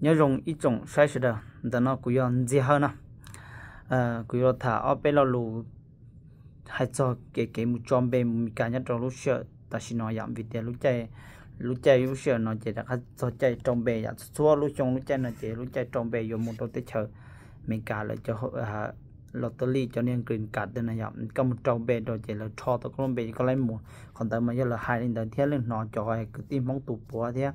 Nyob zoo ib tsoom saib sawv daws, ntawm no kuv yog Ntxiag Hawj no. Kuv yuav los tham ob peb lo lus hais txog kev kev mus tso npe mus Meskas nyob rau lub sij hawm tam sim no yom, vim tias lub caij lub caij lub sij hawm no ces rov qab txog caij rau npe yom, txhua txhua lub xyoo lub caij no ces lub caij rau npe yuav mus rau teb chaws Amelikas lawv cov lottery, cov niag green card no yom, koj mus rau npe rau ces lawv rho tau koj lub npe koj laib mus. Qhov ntawd mas yog lawv hais li ntawd thiab, leej hnov cov kwv tij Hmoob tus puav thiab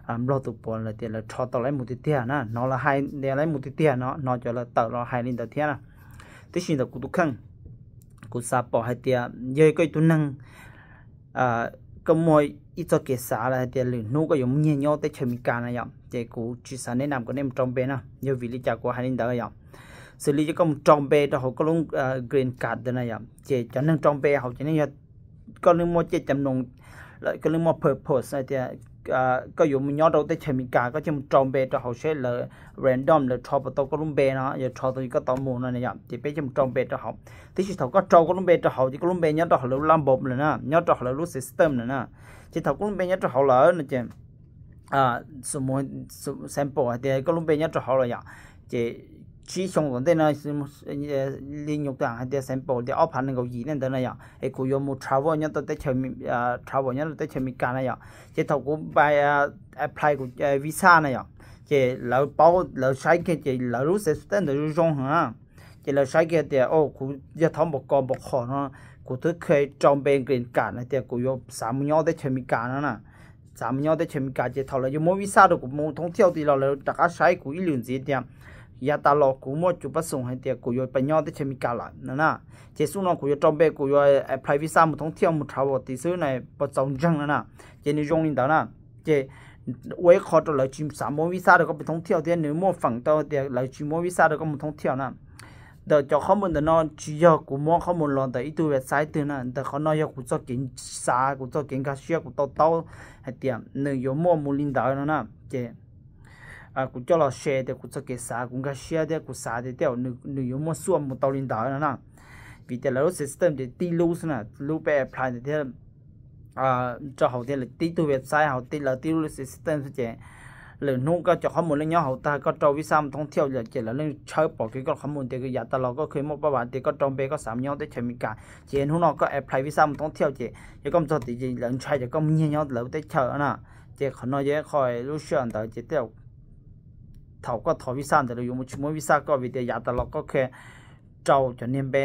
Nplog tus puav lawv tias lawv rho tau laib mus tiag tiag na, hnov lawv hais tias laib mus tiag tiag no, hnov cov lawv tawm los hais li ntawd thiab na. Tiam sis ntawm kuv tus kheej, kuv xav pom hais tias yog koj ib tug neeg koj muaj ib txoj kev xav lawm hais tias lwm hnub koj yuav mus nyiag nyob teb chaws Amelikas na yom, ces kuv tsis xav neb nam kom nej mus rau npe na. Yog vim li cas kuv hais li ntawd yom? Xws li yog koj mus rau npe rau hauv koj lub green card na yom, ces cov neeg rau npe hauv ces nej yog koj neeg muaj caj cam noos lawm, koj neeg muaj purpose hais tias koj yuav mus nyob rau teb chaws Amelikas, koj thiaj mus rau npe rau hauv seb lawv random lawv rho puas tau koj lub npe no, yog rho tau koj tau mus no yom, ces peb thiaj mus rau npe rau hauv. Tiam sis thaum koj rau koj lub npe rau hauv ces koj lub npe nyob rau hauv lawv lub lab npob lawm na, nyob rau hauv lawv lub system lawm na. Ces thaum koj lub npe nyob rau hauv lawm no ces sample hais tias koj lub npe nyob rau hauv lawm yom, ces tsib xyoo tom ntej no li nyuj tam hais tias sample tias ob phav nees nkaum yim ntawd na yom, es kuv yuav mus travel nyob rau teb chaws, travel nyob rau teb chaws Amelikas na yom, ces thaum kuv apply kuv visa na yom, ces lawv paub lawv saib kiag ces lawv lub system ntawd zoo zoo heev na. Ces lawv saib kiag tias kuv yog thab npaum ko npaum qhov no, kuv twb kheev rau npe green card hais tias kuv yuav xav mus nyob teb chaws Amelikas no na, xav mus nyob teb chaws Amelikas, ces thaum lawv yuav muab visa rau kuv mus thoob thiauj tid los lawv rov qab saib kuv ib lwm ntxiv tias yav tas los kuv muaj cuv pab xoom hais tias kuv yuav pais nyob teb chaws Amelikas lawm no na. Ces xub no kuv yuav rau npe kuv yuav apply visa mus thoob thiauj mus travel tid xwb na, puas txaus ntseeg no na. Ces nws zoo li ntawd na. Ces ua ib qho rau lawv tsis xav muab visa rau koj mus thoob thiauj thiab nws muaj feem tau tias lawv tsis muab visa rau koj mus thoob thiauj na. Ntawm cov qhov muag ntawm no tsis yog kuv muab qhov muag los ntawm ib tug website twg na, ntawm qhov no yog kuv txoj kev xav, kuv txoj kev nkag siab, kuv to taub hais tias nws yuav muaj mus li ntawd no na. Ces kuv coj los share tias kuv txoj kev xav, kuv nkag siab thiab kuv xav tias tej zaum nws yuav muaj xuaj mus tau li ntawd no na. Vim tias lawv lub system ces tib lub xwb na, lub peb apply thiab rau hauv thiab lawv tib tug website hauv lawv tib lub system xwb ces lwm hnub koj cov qhov muag leej nyob hauv tag koj rau visa mus thoob thiauj lawm ces lawv leej tshawb pom kiag koj qhov muag tias yav tas los koj kheev muaj pab vas tias koj rau npe koj xav mus nyob teb chaws Amelikas, ces hnub no koj apply visa mus thoob thiauj ces yog koj mus txog tid ces lawv ntshai ces koj mus nyiag nyob lawv teb chaws na. Ces qhov no yog ib qho lub sij hawm ntawd ces tej zaum thaum koj thov visa ntawd lawv yuav mus tsis muab visa koj vim tias yav tas los koj kheev rau cov niag npe,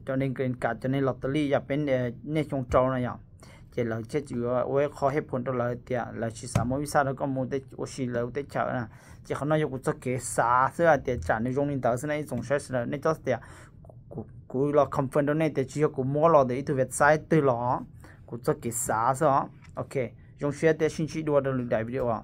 cov niag green card, cov niag lottery yam peb niaj xyoo rau na yom. Ces lawv thiaj tsis yuav ua ib qho hej phoom rau lawv tias lawv tsis xav muab visa rau koj mus ua si lawv teb chaws na. Ces qhov no yog kuv txoj kev xav xwb hais tias tsam nws zoo li ntawd xwb na ib tsoom saib sawv daws, nej txhob tias kuv los confirm rau nej tias tsis yog kuv muab los ntawm ib tug website twg los, kuv txoj kev xav xwb os. Ok, zoo siab thiab sib ntsib dua rau lwm daim video.